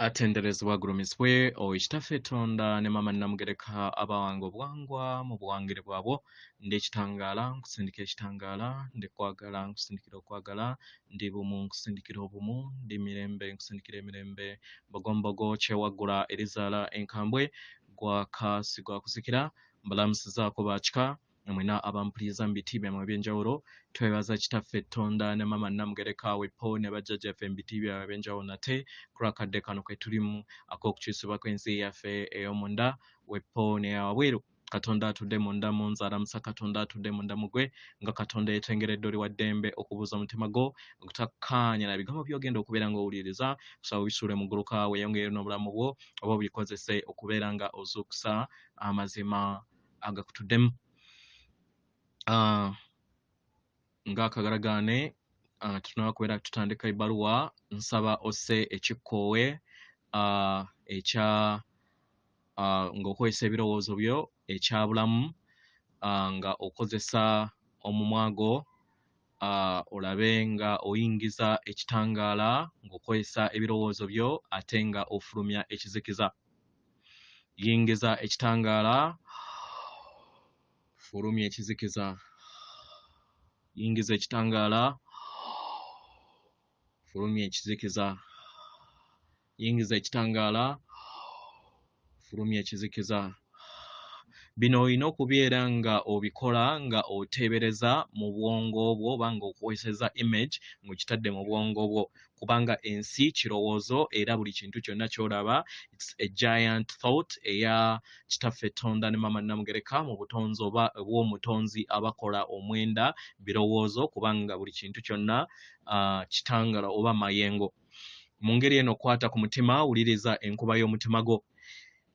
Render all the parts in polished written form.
Atenderezebwa agulumizibwe oyo Kitaffe Tonda ne Maama Nnamugereka abawanga obuwangwa mu buwangire bwabwo. Ndi ekitangaala nkusindikira ekitangaala, ndi kwagala nkusindikira okwagala, ndi bumu nkusindikira obumu, ndi mirembe nkusindikira emirembe. Mbogombogo kyewaggula erizaala enkambwe, gwaka si gwa kuzikira. Mbalamusizaako bakika mwena abampuliriza mu biti byammwe eby'enjawulo. Twebaza Kitaffe Tonda ne Maama Nnamugereka wepo ne bajjajjaffe mu biti byabwe eby'enjawulo nate ku lw'akadde kano ke tulimu ak'okukyusibwa kw'ensi yaffe ey'omunda wepo n'eyawabweru. Katonda atudde munda mu nze alamusa Katonda atudde munda mu gwe nga Katonda yeetengeredde oli wa ddembe okubuuza omutima gwo okutakkaanya na bigambo by'ogenda okubeera ng'owuliriza kusaba obisuule mu gguluka weeyongere n'obulamu bwo oba obikozese okubeera nga ozuukusa amazima agakutuddemu. Ng'akagalagaane tunaba kubeera tutandika ebbaluwa, nsaba osse ekikkoowe ekya ng'okozesa ebirowoozo byo ekya bulamu, nga okozesa omumwa gwo, olabe nga oyingiza ekitangaala ng'okozesa ebirowoozo byo ate nga ofulumya ekizikiza. Yingiza ekitangaala, fulumya ekizikiza. Yingiza ekitangaala, fulumya ekizikiza. Yingiza ekitangaala, fulumya ekizikiza. Bino olina okubeera nga obikola nga oteebereza mu bwongo bwo oba ng'okozesezza image ng'okitadde mu bwongo bwo, kubanga ensi kirowoozo era buli kintu kyonna ky'olaba it's a giant thought eya Kitaffe Tonda ne Maama Nnamugereka mu butonzi oba obw'omutonzi abakola omwenda birowoozo, kubanga buli kintu kyonna kitangala oba mayengo. Mu ngeri eno kwata ku mutima, wuliriza enkuba y'omutima gwo.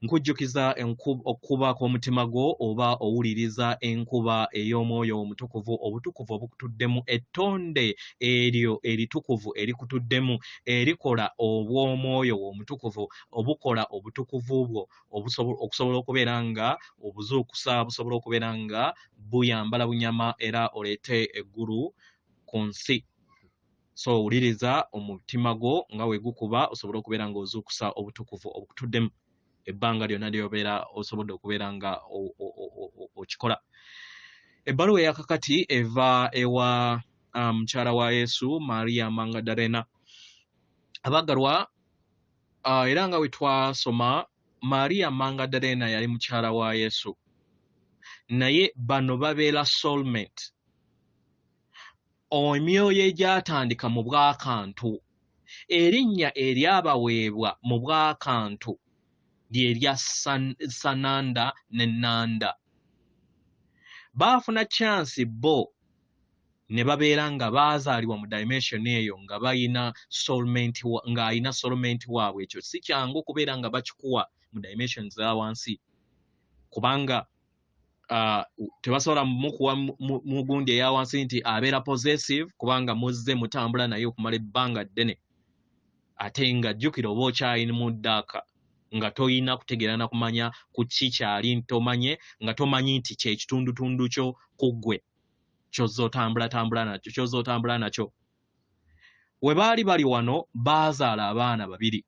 Nkujjukiza okukuba kw'omutima gwo oba owuliriza enkuba ey'omwoyo omutukuvu, obutukuvu obukutuddemu, ettonde eryo eritukuvu erikutuddemu, erikola obw'omwoyo omutukuvu, obukola obutukuvu bwo okusobola okubeera nga obuzuukusa, busobola okubeera nga buyambala bunyama era oleete eggulu ku nsi. So wuliriza omutima gwo nga we gukuba osobole okubeera ng'ozuukusa obutukuvu obukutuddemu ebbanga lyonna ly'obeera osobodde okubeera nga okikola. Ebbaluwa eyakakati eva ewa mukyala wa Yesu Maria Mangadarena. Abaagalwa, era nga bwe twasoma, Maria Mangadarena yali mukyala wa Yesu, naye bano babeera soulmate. Emyoyo egyatandika mu bwakantu, erinnya eryabaweebwa mu bwakantu lye lya Sananda ne Nanda. Baafuna chance bo ne babeera nga baazaalibwa mu dimension eyo nga balina soulmate, ng'alina soulmate waabwe. Ekyo si kyangu okubeera nga bakikuwa mu dimensions za wansi, kubanga tebasobola mukuwa mu gundi eya wansi nti abeera possessive, kubanga muzze mutambula naye okumala ebbanga ddene, ate nga jjukira oba okyali mu ddaaka nga toyina kutegeera na kumanya ku ki kyali, tomanye nga tomanyi nti kyekitundutundu kyo ku ggwe ky'ozze otambulatambula nakyo, ky'ozze otambula nakyo. We baali bali wano baazaala abaana babiri,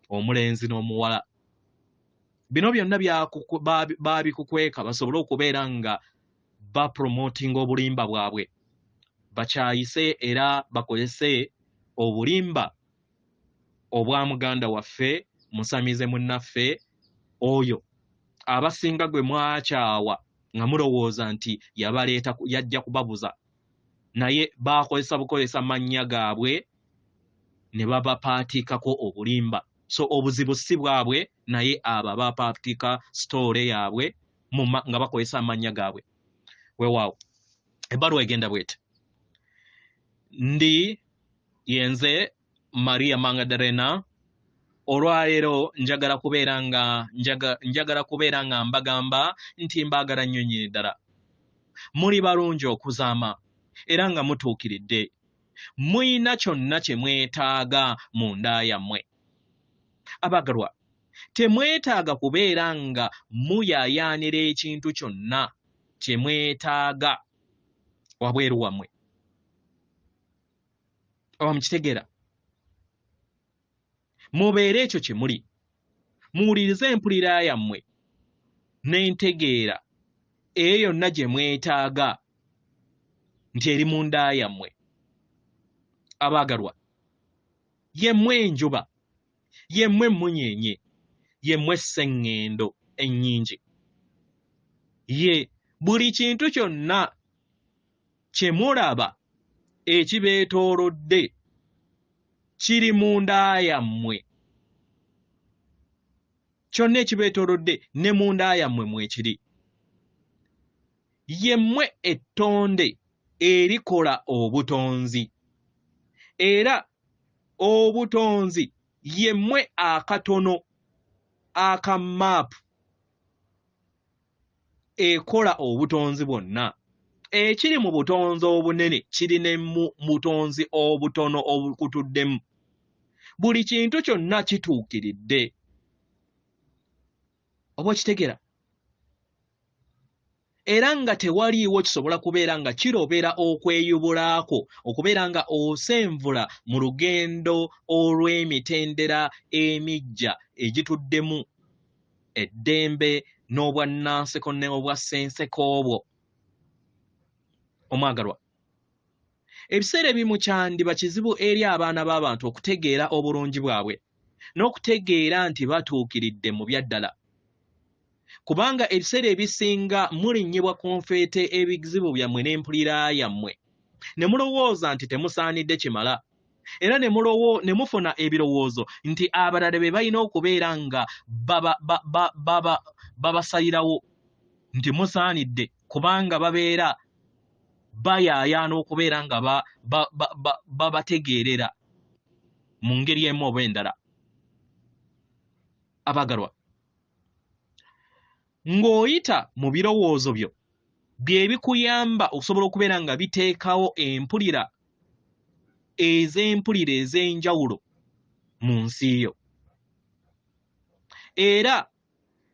omulenzi n'omuwala. Bino byonna baabikukweka basobole okubeera nga bapromotinga obulimba bwabwe, bakyayise era bakozese obulimba obwa muganda waffe musamize munnaffe oyo abasinga gwe mwakyawa nga mulowooza nti yabaleeta yajja kubabuza, naye baakozesa bukozesa mannya gaabwe ne babapaatiikako obulimba. So obuzibu si bwabwe, naye abo abapaatiika sitoole yaabwe nga bakozesa amannya gaabwe. Weewaawo ebbaluwa egenda bwete: ndi yenze Maria Mangadarena, olwaleero njagala kubeera nga njagala kubeera nga mbagamba nti mbaagala nnyo nnyini ddala. Muli balungi okuzaama era nga mutuukiridde. Muyina kyonna kye mwetaaga munda yammwe. Abaagalwa, temwetaaga kubeera nga muyaayaanira ekintu kyonna kye mwetaaga wabweru wammwe. Oba mukitegeera? Mubeere ekyo kye muli. Muwulirize empulira yammwe n'entegeera eyo yonna gye mwetaaga nti eri munda yammwe. Abaagalwa, yemmwe enjuba, yemmwe emmunyeenye, yemmwe sseŋŋendo ennyingi. Ye buli kintu kyonna kye mulaba ekibeetoolodde kiri munda yammwe. Kyonna ekibeetoolodde ne munda yammwe mwekiri. Yemmwe ettonde erikola obutonzi, era obutonzi yemmwe akatono aka maapu ekola obutonzi bwonna. Ekiri mu butonzi obunene kiri ne mu butonzi obutono obukutuddemu. Buli kintu kyonna kituukiridde. Oba okitegera? Era nga tewaliiwo kisobola kubeera nga kirobera okweyubulaako, okubeera nga osenvula mu lugendo olw'emitendera emiggya egituddemu eddembe n'obwannanseko n'obwassenseko bwo. Omwagalwa, ebiseera ebimu kyandiba kizibu eri abaana b'abantu okutegeera obulungi bwabwe n'okutegeera nti batuukiridde mu byaddala, kubanga ebiseera ebisinga mulinnyibwa ku nfeete ebizibu byammwe n'empulira yammwe, ne mulowooza nti temusaanidde kimala, era ne mufuna ebirowoozo nti abalala be balina okubeera nga babasalirawo nti musaanidde, kubanga babeera bayaayaana okubeera nga babategeerera mu ngeri emu oba endala. Abagalwa, ng'oyita mu birowoozo byo bye bikuyamba okusobola okubeera nga biteekawo empulira ez'empulira ez'enjawulo mu nsi yo. Era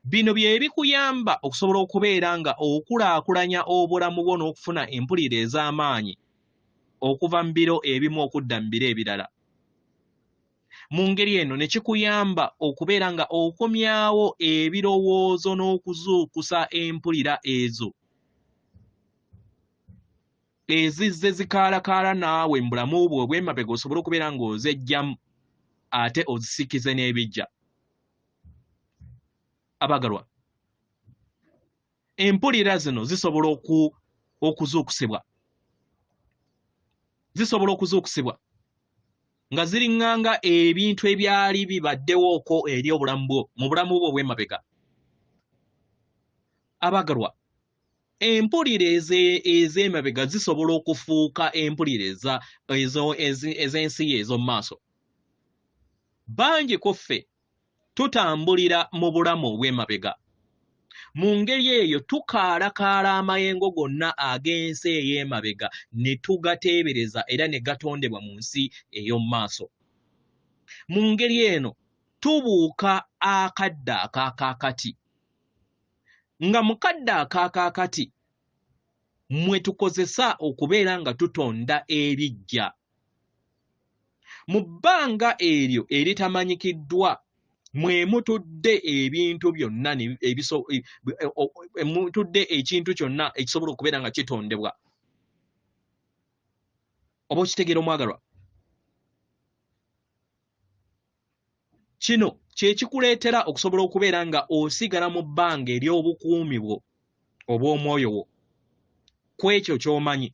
bino bye bikuyamba okusobola okubeera nga okulaakulanya obulamu bwo n'okufuna empulira ez'amaanyi okuva mu biro ebimu okudda mu biro ebirala. Mu ngeri eno ne kikuyamba okubeera nga okomyawo ebirowoozo n'okuzuukusa empulira ezo ezizze zikaalakaala naawe mu bulamu bwo obw'emabega, osobole okubeera ng'ozeggyamu ate ozisikize n'ebijja. Abagalwa, empulira zino zisobola okuzuukusibwa, zisobola okuzuukusibwa nga ziriŋŋanga ebintu ebyali bibaddewooko eri obulamu bwo mu bulamu bwo obw'emabega. Abagalwa, empulira ez'emabega zisobola okufuuka empulira ez'ensi yo ez'omu maaso. Bangi ku ffe tutambulira mu bulamu obw'emabega. Mu ngeri eyo tukaalakaala amayengo gonna ag'ensi ey'emabega ne tugateebereza era ne gatondebwa mu nsi ey'omu maaso. Mu ngeri eno tubuuka akadde akaakaakati, nga mu kadde akaakaakati mwe tukozesa okubeera nga tutonda ebiggya. Mu bbanga eryo eritamanyikiddwa mwe mutudde ebintu byonna, mutudde ekintu kyonna ekisobola okubeera nga kitondebwa. Oba okitegeera omwagalwa? Kino kye kikuleetera okusobola okubeera nga osigala mu bbanga ery'obukuumi bwo obw'omwoyo wo ku ekyo ky'omanyi,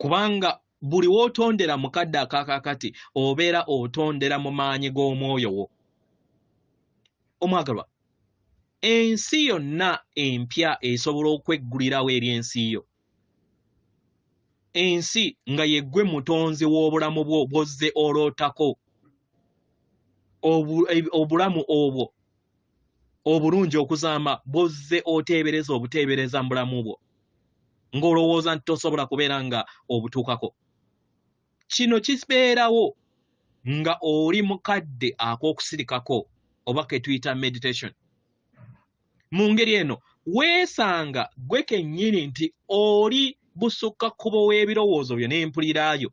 kubanga buli w'otondera mu kadde akaakaakati obeera otondera mu maanyi g'omwoyo wo. Omwagalwa, ensi yonna empya esobola okweggulirawo eri ensi yo, ensi nga yeggwe mutonzi w'obulamu bwo bw'ozze olootako, obulamu obwo obulungi okuzaama bw'ozze oteebereza obuteebereza mu bulamu bwo, ng'olowooza nti tosobola kubeera nga obutuukako. Kino kibeerawo nga oli mu kadde ak'okusirikako oba ke tuyita meditation. Mu ngeri eno weesanga ggwe kennyini nti oli busukka kkubo w'ebirowoozo byo n'empulira yo.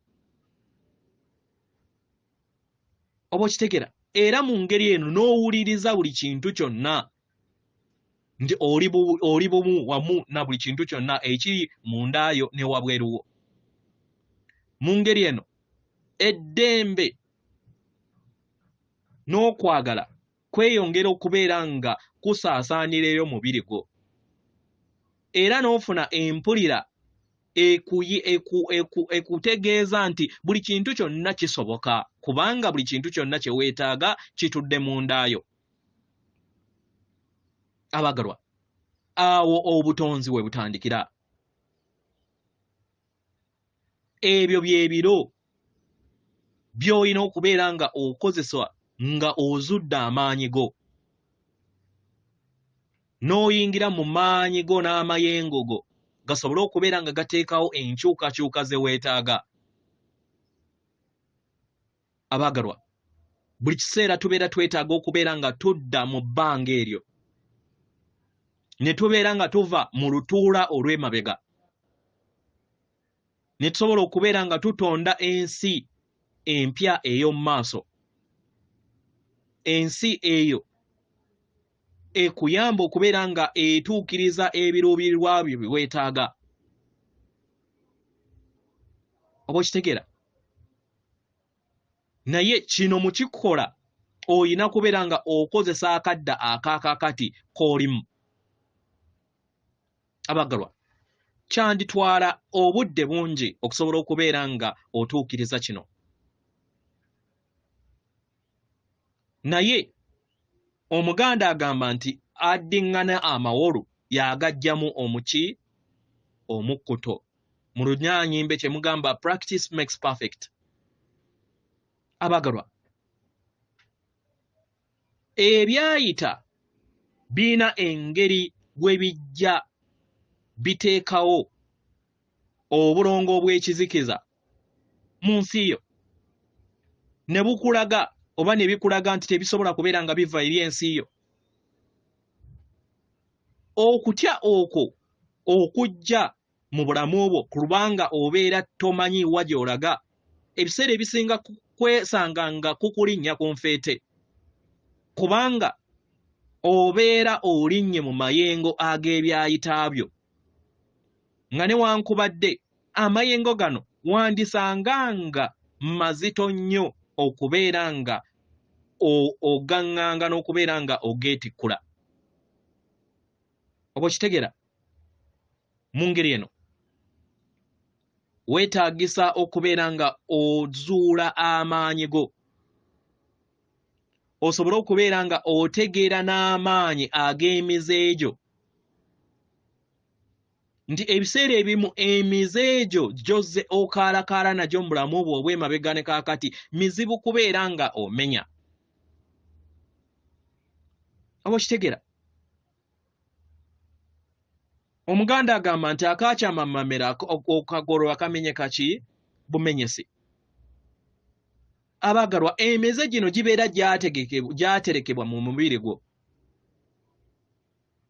Oba okitegera? Era mu ngeri eno n'owuliriza buli kintu kyonna nti oli bumu wamu na buli kintu kyonna ekiri munda yo ne wabweru wo. Mu ngeri eno eddembe n'okwagala kweyongera okubeera nga kusaasaanira eri omubiri gwo, era n'ofuna empulira ekutegeeza nti buli kintu kyonna kisoboka, kubanga buli kintu kyonna kye weetaaga kitudde munda yo. Abagalwa, awo obutonzi we butandikira. Ebyo bye biro by'olina okubeera nga okozesa nga ozudde amaanyi go, n'oyingira mu maanyi go n'amayengo go gasobole okubeera nga gateekawo enkyukakyuka ze weetaaga. Abaagalwa, buli kiseera tubeera twetaaga okubeera nga tudda mu bbanga eryo ne tubeera nga tuva mu lutuula olw'emabega ne tusobola okubeera nga tutonda ensi empya ey'omu maaso, ensi eyo ekuyamba okubeera nga etuukiriza ebiruubirirwa byo bye weetaaga. Oba okitegeera? Naye kino mu kikola olina kubeera nga okozesa akadda akaakakati k'olimu. Abagalwa, kyanditwala obudde bungi okusobola okubeera nga otuukiriza kino, naye Omuganda agamba nti addiŋŋana amawolu y'agaggyamu omuki omukkuto. Mu Lunyaanyimbe kye mugamba practice makes perfect. Abagalwa, ebyayita birina engeri gwe bijja biteekawo obulongo obw'ekizikiza mu nsi yo ne bukulaga oba ne bikulaga nti tebisobola kubeera nga biva eri ensi yo. Okutya okwo okujja mu bulamu bwo kubanga obeera tomanyi wa gy'olaga, ebiseera ebisinga kwesanga nga kukulinnya ku nfeete, kubanga obeera olinnye mu mayengo ag'ebyayita byo, nga newankubadde amayengo gano wandisanga nga mazito nnyo okubeera nga ogaŋŋanga n'okubeera nga ogeetikkula. Oba okitegera? Mu ngeri eno weetaagisa okubeera nga ozuula amaanyi go osobole okubeera nga otegeera n'amaanyi ag'emize gyo, nti ebiseera ebimu emize egyo gy'ozze okaalakaala nagyo mu bulamu bwo obw'emabega ne kaakati mizibu kubeera nga omenya. Oba okitegera? Omuganda agamba nti akaakyama mu mamera okagolola kamenyeka ki bumenyesi. Abaagalwa, emize gino gibeera gyaterekebwa mu mubiri gwo.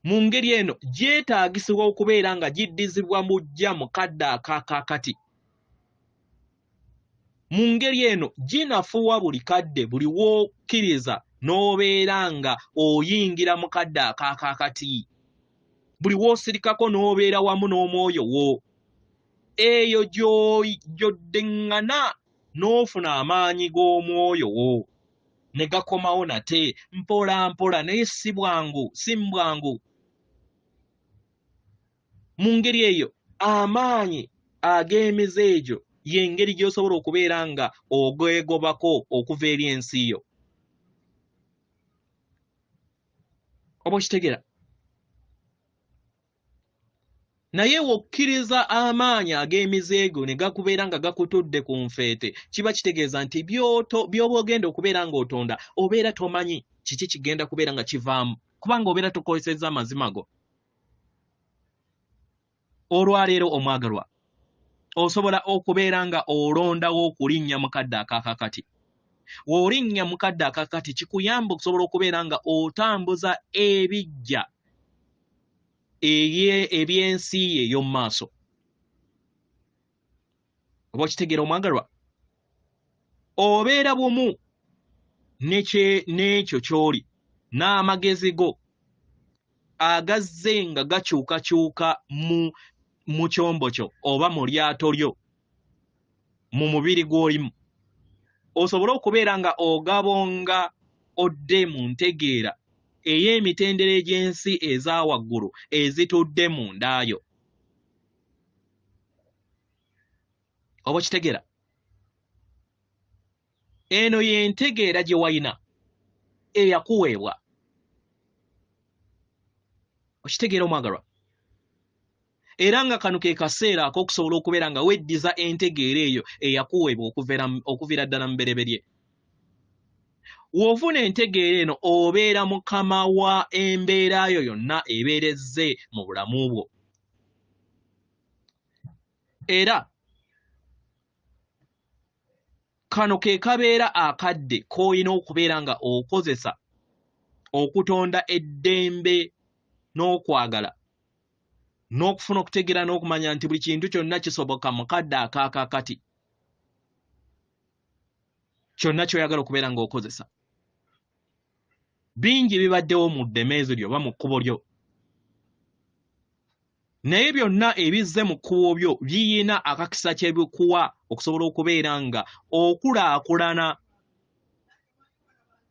Mu ngeri eno gyetaagisibwa okubeera nga giddizibwa buggya mu kadde akaakaakati. Mu ngeri eno ginafuwa buli kadde buli w'okkiriza n'obeera nga oyingira mu kadde akaakaakati. Buli w'osirikako n'obeera wamu n'omwoyo wo. Eyo gy'oddiŋŋana n'ofuna amaanyi g'omwoyo wo ne gakomawo nate mpola mpola, naye si bwangu, si mbwangu. Mu ngeri eyo amaanyi ag'emize egyo y'engeri gy'osobola okubeera nga ogwegobako okuva eri ensi yo. Oba okitegera? Naye w'okkiriza amaanyi ag'emize go ne gakubeera nga gakutudde ku nfeete, kiba kitegeeza nti by'oba ogenda okubeera ng'otonda obeera tomanyi kiki kigenda kubeera nga kivaamu, kubanga obeera tokozesezza amazima go. Olwaleero omwagalwa, osobola okubeera nga olondawo okulinnya mu kadde akaakakati. W'olinnya mu kadde akakati kikuyamba okusobola okubeera nga otambuza ebijja eby'ensi ye ey'omu maaso. Oba okitegeera omwagalwa? Obeera bumu n'ekyo ky'oli n'amagezi go agazze nga gakyukakyuka mu kyombo kyo oba mu lyato lyo mu mubiri gw'olimu, osobole okubeera nga ogabonga odde mu ntegeera ey'emitendera egy'ensi eza waggulu ezitudde mu ndaayo. Oba okitegeera? Eno y'entegeera gye walina eyakuweebwa. Okitegeera omwagalwa? Era nga kano ke kaseera ak'okusobola okubeera nga weddiza entegeera eyo eyakuweebwa okuviira ddala mu bereberye. W'ofuna entegeera eno obeera mukama wa embeera yo yonna ebeera ezze mu bulamu bwo. Era kano ke kabeera akadde k'olina okubeera nga okozesa okutonda eddembe n'okwagala n'okufuna okutegeera n'okumanya nti buli kintu kyonna kisoboka mu kadde akaakakati kyonna ky'oyagala okubeera ng'okozesa. Bingi bibaddewo mu ddemeezi lyo oba mu kkubo lyo, naye byonna ebizze mu kkubo byo biyina akakisa kye bikuwa okusobola okubeera nga okulaakulana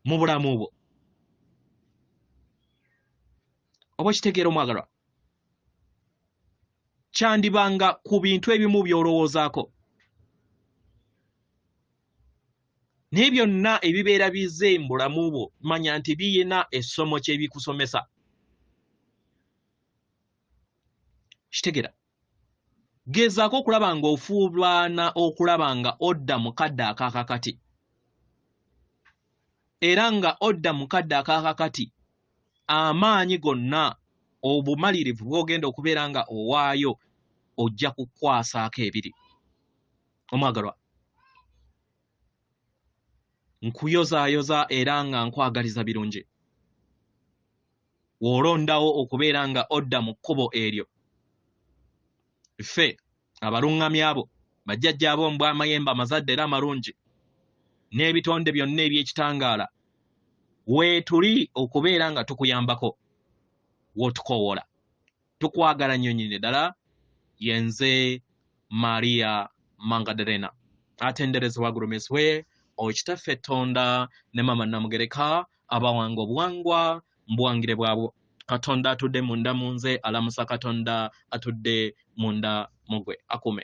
mu bulamu bwo. Oba okitegeera omwagalwa? Kyandibanga ku bintu ebimu by'olowoozaako, naye byonna ebibeera bizze mu bulamu bwo manya nti biyina essomo kye bikusomesa. Kitegeera? Gezaako okulaba ng'ofuulwana okulaba nga odda mu kadde akaakakati, era nga odda mu kadde akaakakati amaanyi gonna obumalirivu bw'ogenda okubeera nga owaayo ojja kukwasaako ebiri. Omwagalwa, nkuyozaayoza era nga nkwagaliza birungi. W'olondawo okubeera nga odda mu kkubo eryo, ffe abaluŋŋamya abo bajjajja ab'omu bw'amayembe amazadde era amalungi n'ebitonde byonna eby'ekitangaala weetuli okubeera nga tukuyambako w'otukoowoola. Tukwagala nnyo nnyini ddala. Yenze Maria Mangaderena atenderezebwa agulumizibwe Okitaffe Tonda ne Mama Namugereka abawanga obuwangwa mbuwangire bwabwo. Katonda atudde munda mu nze alamusa Katonda atudde munda mu gwe akume.